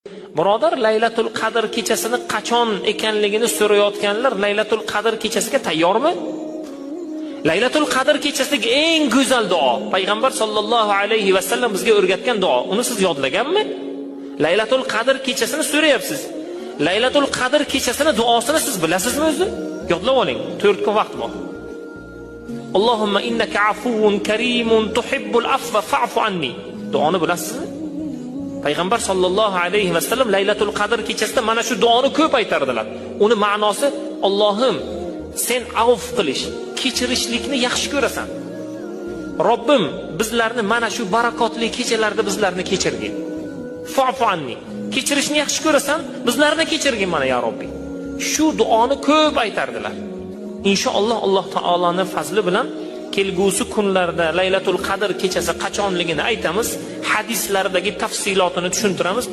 Birodar, Laylatul Qadr kechasini qachon ekanligini so'rayotganlar Laylatul Qadr kechasiga tayyormi? Laylatul Qadr kechasidagi eng go'zal duo, payg'ambar sollallohu alayhi vasallam bizga o'rgatgan duo. Uni siz yodlaganmi? Laylatul Qadr kechasini so'rayapsiz. Laylatul Qadr kechasini duosini siz bilasizmi o'zi? Yodlab oling, 4 kun vaqt bor. Allohumma innaka afuvun karimun tuhibbul afva fa'fu anni. Duoni bilasizmi? Payg'ambar sollallohu alayhi vasallam Laylatul Qadr kechasida mana shu duoni ko'p aytardilar. Uni ma'nosi: Allohim, sen avf qilish, kechirishlikni yaxshi ko'rasan. Robbim, bizlarni mana shu barakotli kechalarda bizlarni kechirgin. Fa'fu anni. Kechirishni yaxshi ko'rasan, bizlarni kechirgin mana, ya Robbi. Shu duoni ko'p aytardilar. Inshaalloh, Alloh taoloning fazli bilan kelgusi kunlarda Laylatul Qadr kechasi qachonligini aytamiz, hadislardagi tafsilotini tushuntiramiz.